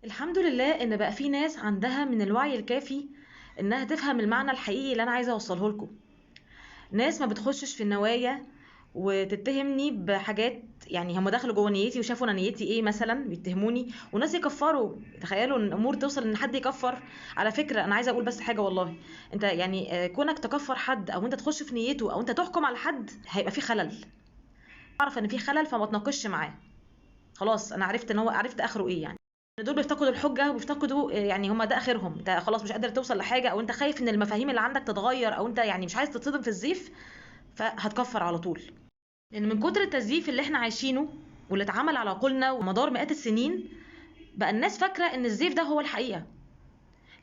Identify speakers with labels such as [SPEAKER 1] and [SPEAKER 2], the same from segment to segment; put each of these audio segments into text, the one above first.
[SPEAKER 1] الحمد لله ان بقى في ناس عندها من الوعي الكافي انها تفهم المعنى الحقيقي اللي انا عايزه اوصله لكم. ناس ما بتخشش في النوايا وتتهمني بحاجات، يعني هم دخلوا جوه نيتي وشافوا انا نيتي ايه مثلا بيتهموني، وناس يكفروا. تخيلوا ان الامور توصل ان حد يكفر. على فكرة انا عايزه اقول بس حاجة، والله انت يعني كونك تكفر حد او انت تخش في نيته او انت تحكم على حد هيبقى في خلل. اعرف ان في خلل فما تناقشش معاه، خلاص انا عرفت ان هو عرفت اخره ايه. يعني دول بيفتقدوا الحجة وبيفتقدوا، يعني هم ده اخرهم، انت خلاص مش قادر توصل لحاجة، او انت خايف ان المفاهيم اللي عندك تتغير، او انت يعني مش عايز تتصدم في الزيف فهتكفر على طول. لان من كتر التزييف اللي احنا عايشينه واللي اتعمل على عقولنا ومدار مئات السنين بقى الناس فاكره ان الزيف ده هو الحقيقة.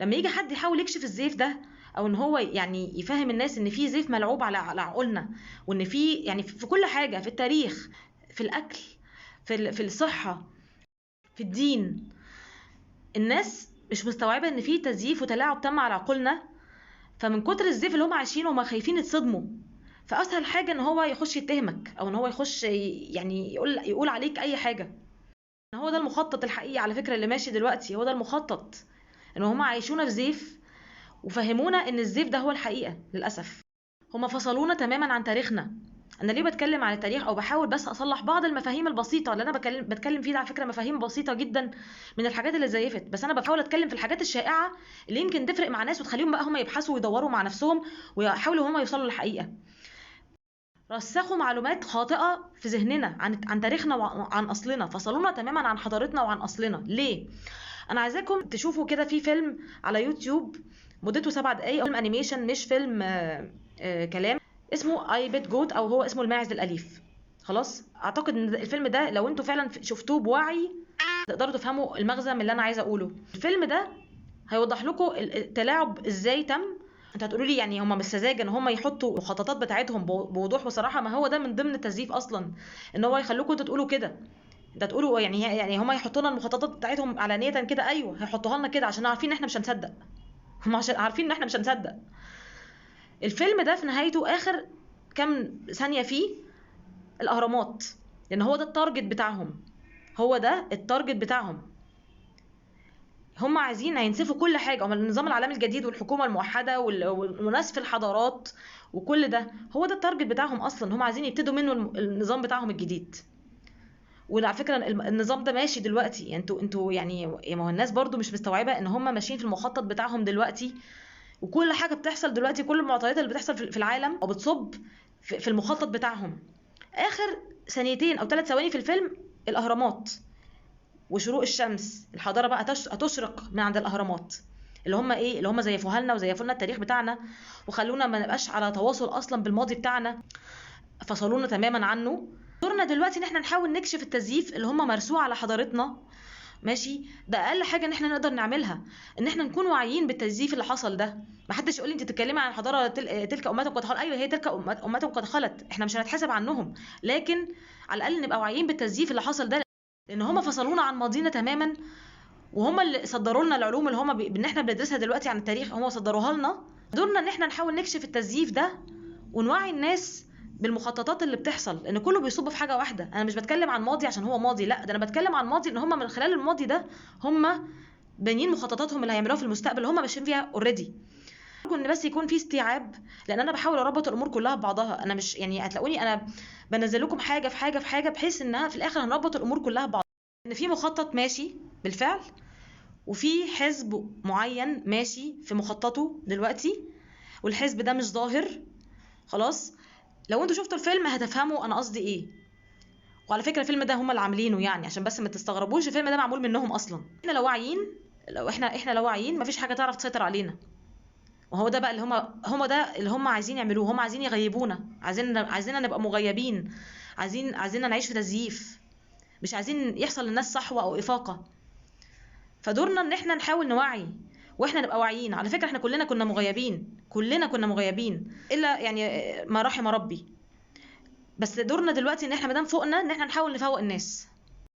[SPEAKER 1] لما يجي حد يحاول يكشف الزيف ده او ان هو يعني يفهم الناس ان في زيف ملعوب على عقولنا، وان في يعني في كل حاجة، في التاريخ، في الاكل، في الصحة، في الدين، الناس مش مستوعبة ان في تزييف وتلاعب تم على عقولنا. فمن كتر الزيف اللي هم عايشينه هم خايفين يتصدموا، فاسهل حاجة ان هو يخش يتهمك او ان هو يخش يعني يقول عليك اي حاجة. هو ده المخطط الحقيقي على فكرة اللي ماشي دلوقتي، هو ده المخطط، ان هم عايشونا في زيف وفهمونا ان الزيف ده هو الحقيقة. للاسف هم فصلونا تماما عن تاريخنا. انا ليه بتكلم عن التاريخ او بحاول بس اصلح بعض المفاهيم البسيطة اللي انا بتكلم فيه ده؟ على فكرة مفاهيم بسيطة جدا من الحاجات اللي زيفت، بس انا بحاول اتكلم في الحاجات الشائعة اللي يمكن تفرق مع ناس وتخليهم بقى هم يبحثوا ويدوروا مع نفسهم ويحاولوا هم يوصلوا للحقيقة. رسخوا معلومات خاطئه في ذهننا عن تاريخنا وعن اصلنا، فصلونا تماما عن حضارتنا وعن اصلنا. ليه؟ انا عايزاكم تشوفوا كده في فيلم على يوتيوب مدته 7 دقائق، فيلم animation مش فيلم كلام، اسمه I Pet Goat، او هو اسمه الماعز الاليف. خلاص اعتقد ان الفيلم ده لو انتوا فعلا شفتوه بوعي تقدروا تفهموا المغزى من اللي انا عايزه اقوله. الفيلم ده هيوضح لكم التلاعب ازاي تم. انتوا هتقولوا لي يعني هم مش سذاجة ان هم يحطوا المخططات بتاعتهم بوضوح وصراحة؟ ما هو ده من ضمن التزييف اصلا، ان هو يخلوكم انتوا تقولوا كده، انت تقولوا يعني هم يحطوا لنا المخططات بتاعتهم علانية كده. ايوه هيحطوها لنا كده عشان عارفين ان احنا مش هنصدق، هم عشان عارفين ان احنا مش هنصدق. الفيلم ده في نهايته اخر كام ثانية فيه الاهرامات، لان هو ده ال target بتاعهم، هو ده ال target بتاعهم. هم عايزين هينسفوا كل حاجة، هم النظام العالمي الجديد والحكومة الموحدة ونسف الحضارات وكل ده، هو ده ال target بتاعهم اصلا. هم عايزين يبتدوا منه النظام بتاعهم الجديد. وعلى فكرة النظام ده ماشي دلوقتي، يعني انتوا يعني ما هو الناس برضو مش مستوعبة ان هم ماشيين في المخطط بتاعهم دلوقتي، وكل حاجة بتحصل دلوقتي، كل المعطيات اللي بتحصل في العالم بتصب في المخطط بتاعهم. اخر ثانيتين او 3 ثواني في الفيلم الاهرامات وشروق الشمس، الحضارة بقى هتشرق من عند الاهرامات، اللي هم ايه، اللي هم زيفوها لنا وزيفوا لنا التاريخ بتاعنا وخلونا ما نبقاش على تواصل اصلا بالماضي بتاعنا، فصلونا تماما عنه. دورنا دلوقتي ان احنا نحاول نكشف التزييف اللي هم مارسوه على حضارتنا، ماشي؟ ده اقل حاجة ان احنا نقدر نعملها، ان احنا نكون واعيين بالتزييف اللي حصل ده. ما حدش يقول لي انت بتتكلمي عن حضارة تلك امتهم قد خلت. ايوه هي تلك امتهم قد خلت، احنا مش هنتحاسب عنهم، لكن على الاقل نبقى واعيين بالتزييف اللي حصل ده، لان هم فصلونا عن ماضينا تماما، وهم اللي صدروا لنا العلوم اللي هم ان احنا بندرسها دلوقتي عن التاريخ، هم صدروها لنا. دورنا ان احنا نحاول نكشف التزييف ده ونوعي الناس بالمخططات اللي بتحصل، لان كله بيصب في حاجة واحدة. انا مش بتكلم عن ماضي عشان هو ماضي، لا ده انا بتكلم عن ماضي ان هم من خلال الماضي ده هم بانيين مخططاتهم اللي هيعملوها في المستقبل اللي هم ماشيين فيها already. ان بس يكون في استيعاب، لان انا بحاول اربط الامور كلها ببعضها. انا مش يعني هتلاقوني انا بنزل لكم حاجة في حاجة في حاجة بحيث انها في الاخر هنربط الامور كلها ببعض. ان في مخطط ماشي بالفعل، وفي حزب معين ماشي في مخططه دلوقتي، والحزب ده مش ظاهر. خلاص لو انتوا شفتوا الفيلم هتفهموا انا قصدي ايه. وعلى فكرة الفيلم ده هم اللي عاملينه، يعني عشان بس ما تستغربوش، الفيلم ده معمول منهم اصلا. احنا لو واعيين، لو احنا لو واعيين مفيش حاجة تعرف تسيطر علينا. وهو ده بقى اللي هم ده اللي هم عايزين يعملوه. هم عايزين يغيبونا، عايزيننا نبقى مغيبين، عايزيننا نعيش في تزييف، مش عايزين يحصل للناس صحوة او افاقه. فدورنا ان احنا نحاول نوعي واحنا نبقى واعيين. على فكرة احنا كلنا كنا مغيبين، كلنا كنا مغيبين الا يعني ما رحم ربي. بس دورنا دلوقتي ان احنا مادام فوقنا ان احنا نحاول نفوق الناس.